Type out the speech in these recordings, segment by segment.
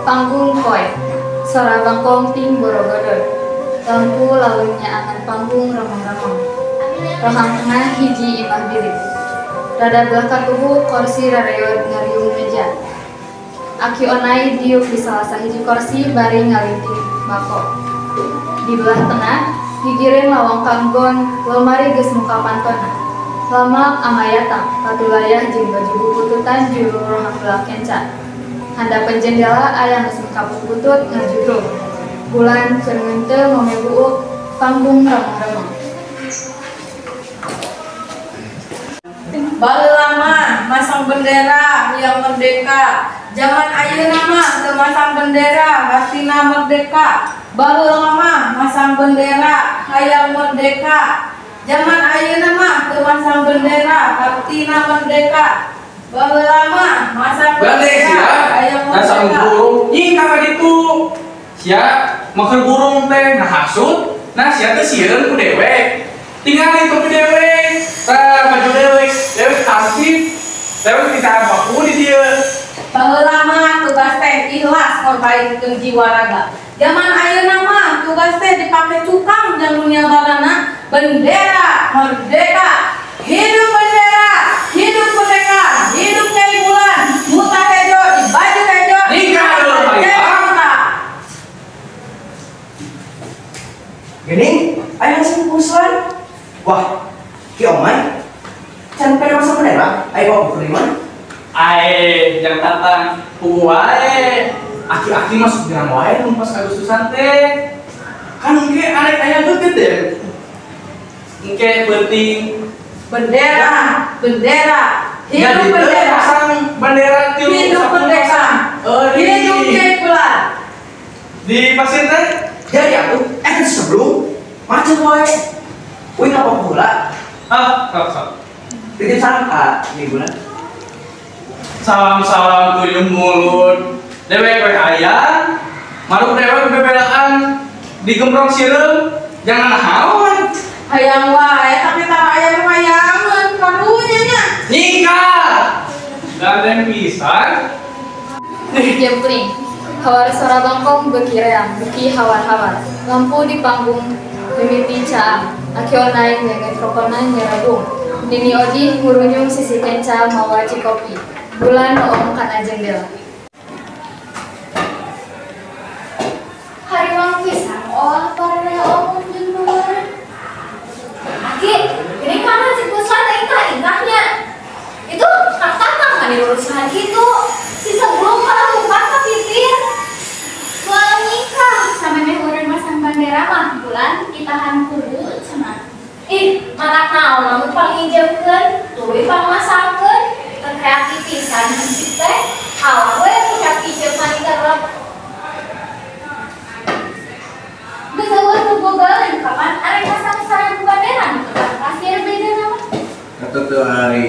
Panggung poe. Sora bangkong ting borogodor. Lampu lalu nyaangan panggung remang-remang. Rohang tengah hiji imah bilik. Rada belah katuhu korsi rareot ngariung meja. Aki Onai diuk di salah sahiji korsi bari ngalinting bako. Di belah tengah, gigireun lawang kanggon lomari geus muka pantona. Lamak amayatang, patulayah jeung baju bubututan juru rohang belah kenca. Handapeun jendela aya geus muka butut ngajudrung. Bulan keur ngeunteul ngome buuk, panggung remang-remang. Baheula mah masang bendera yang merdeka. Zaman ayeuna mah teu masang bendera hartina merdeka. Baheula mah masang bendera hayang merdeka. Zaman ayeuna mah teu masang bendera hartina merdeka. Baheula mah masang bendera hayang merdeka. Burung nyingkah ka ditu. Sia makan burung teh nah hasut, nah sia teh sieun ku dewek. Tingali topi dewek, tah baju dewek, dewek hansip, dewek ditahan paku di dieu. Baheula mah tugas teh ikhlas ngorbankeun jiwa raga. Zaman ayeuna mah tugas teh dipake cukang jang dunia barana. Bendera merdeka, hidup bendera, hidup merdeka, hidup Nyai Bulan, muta hejo di baju hejo. Nikah dulu. Gini, ayo sing kusulan. Wah, Ki Omai, can pede masang bendera, ayo bawa buku lima. Ae, jangan tatang, wae. Aki-aki masuk dengan wae numpas Agustusan teh. Kan engke arek aya deukeut deh. Engke penting bendera, bendera, hidup bendera, pasang bendera tilu, hidup merdeka, hidup Nyai Bulan. Di pasir teh. Jadi aku, sebelum macet wae. Wih apa pula? Ah, sok. Titip salam Kak Nyai Bulan. Salam-salam tuyul mulut. Dewek we aya, maruk dewek bebelaan digembrong sireum, jangan naon. Hayang wae tapi tara aya nu hayangeun karunya nya. Nyingkah. Gandeng pisan. Jempling. Hawar sora bangkong beuki reang, beuki hawar-hawar. Lampu di panggung mimiti caang. Aki Onai ngeungeut rokona nyerabung. Nini Odih ngurunyung sisi kenca mawa cikopi. Bulan noong kana jendela. Hariwang pisan olah pararaya omong jeung luar. Aki, ini kana si Kuslan teh ingkah-ingkahnya. Itu kang tatang mah diurusan kitu. Si sebelum malah lupa ka pipir. Moal nyingkah samemeh urang masang bandera mah bulan ditahan kubu cenah. Ih, matak naon lamun panginjemkeun, tuluy pangmasangkeun, teu kreatif pisan hansip teh. Kalah we ucap pinjeman garap. Geus eueuh nu bogaeun kapan arek masang 1000 bandera nu tukang pasir beda mah. Kata teu ari.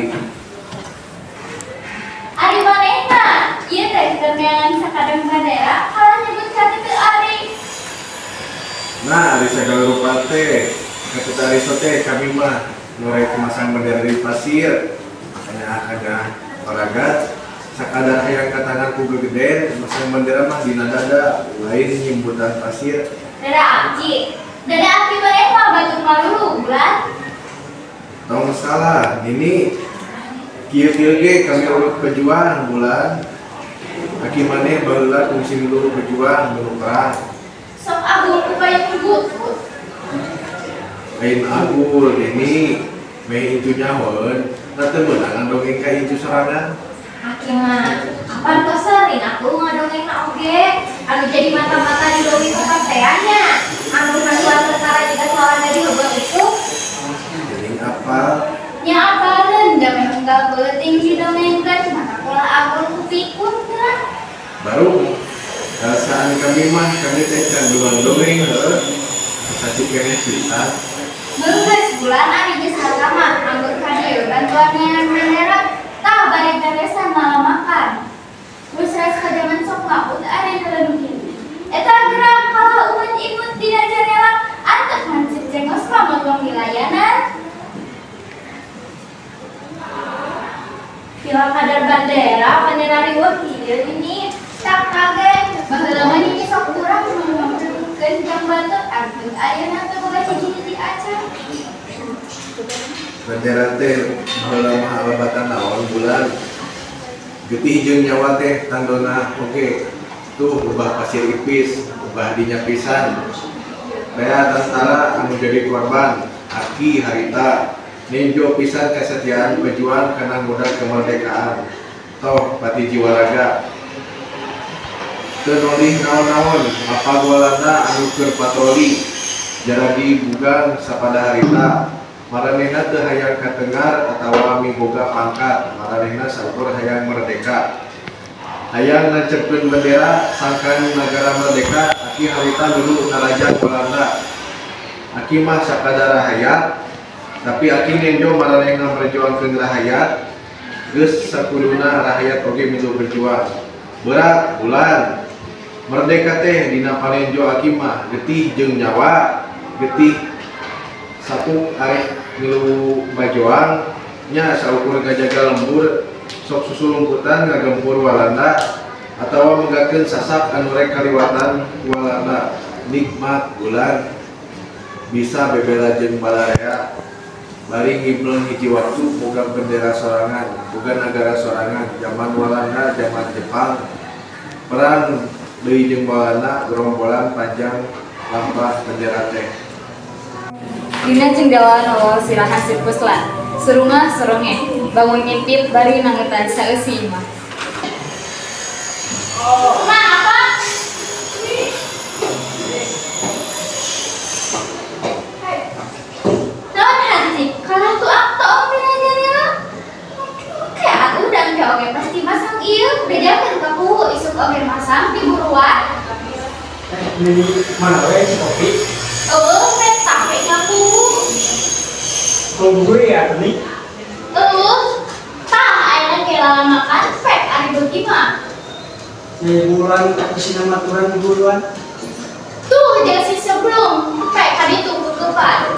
Ari manehna, ieu teh keur neangan sakadeng bandera kalah nyebut KTP ari. Nah, ari sagala rupa teh. Kata ari teh kami mah nu rek masang bendera di pasir. Makanya akana olahraga sakadar hayang katangan ku gegeden masang bendera mah dina dada lain nyimbutan pasir. Dada aki, dada aki maneh mah batur malulu bulan. Tong salah, ini kieu-kieu ge kami urut pejuang bulan. Aki maneh baheula kungsi milu pejuang milu perang. Sok agul ku payung butut. Lain agul ini meh incu nyahoeun, da teu meunang ngadongeng ka incu sorangan. Aki mah kapan tos sering atuh ngadongengna oge. Anu jadi mata-mata di dongeng keparteannya. Anu haluan tentara juga soalna di heubeul itu. Geuning apal? Nya apaleun da meh unggal beuting didongengkeun maka pola agul ku pikun teh. Baru rasaan kami mah kami teh can dongeng heueuh. Sacip keneh cerita. Geus bulan ari geus mah anggur ka dieu bantuan neangan bendera tah bari beresan malah makan. Geus res ka jaman sok ngabut ari neleduhin. Eta gerak kalah umat imut dina jendela antep hansip jengos mah motong dilayanan. Pila kadar bandera bandera riweuh kieu ini tak kaget. Baheula mah nini sok urang ngomongkeun jang batur artun ayeuna teh boga cicing acan. Bendera teh baheula mah alebatan naon bulan. Getih jeung nyawa teh tandona oge. Tuh ubah pasir ipis, ubah dinya pisan. Rea tentara anu jadi korban, aki harita nenjo pisan kesetiaan pejuang kana modal kemerdekaan. Toh pati jiwa raga. Teu nolih naon-naon, mapag Walanda anu keur patroli. Jaragi bugang sapada harita. Maranehna teu hayang katengar atawa miboga pangkat, maranehna saukur hayang merdeka. Hayang nancepkeun bendera sangkan nagara merdeka, aki harita dulu narajang Walanda. Aki mah sakadar rahayat, tapi aki nenjo maranehna merjuangkeun rahayat, geus sakuduna rahayat oge milu berjuang. Berat bulan merdeka teh dina panenjo aki mah getih jeung nyawa, getih sapuk arek milu bajoang nya saukur ngajaga lembur sok susulungkutan ngagempur Walanda atawa menggakeun sasak anu rek kaliwatan Walanda. Nikmat bulan bisa bebela jeung balarea bari ngibleng hiji waktu boga bendera sorangan, boga nagara sorangan. Zaman Walanda, zaman Jepang perang deui jeung Walanda, gerombolan panjang lampah bendera teh. Dina jenggala nolo sirahan sirkuslan, serungah serongeh, bangun ngintip bari nangetan saeusi imah. Ma, apa? Naon hansip, kalah tuh akto omelannya nila. Oke, atuh dan ke oge pasti masang ieu, bejakeun ka kuwu isuk oge masang di buruan. Ini mana we si kopi? Eueuh, rek tape ka kuwu. Tunggu ya, nih. Eueuh, tah ayeuna ke makan pek ari beuki mah. Ya bulan isina maturan buruan. Tuh, jeung si sebelum pek ka ditu kekepan.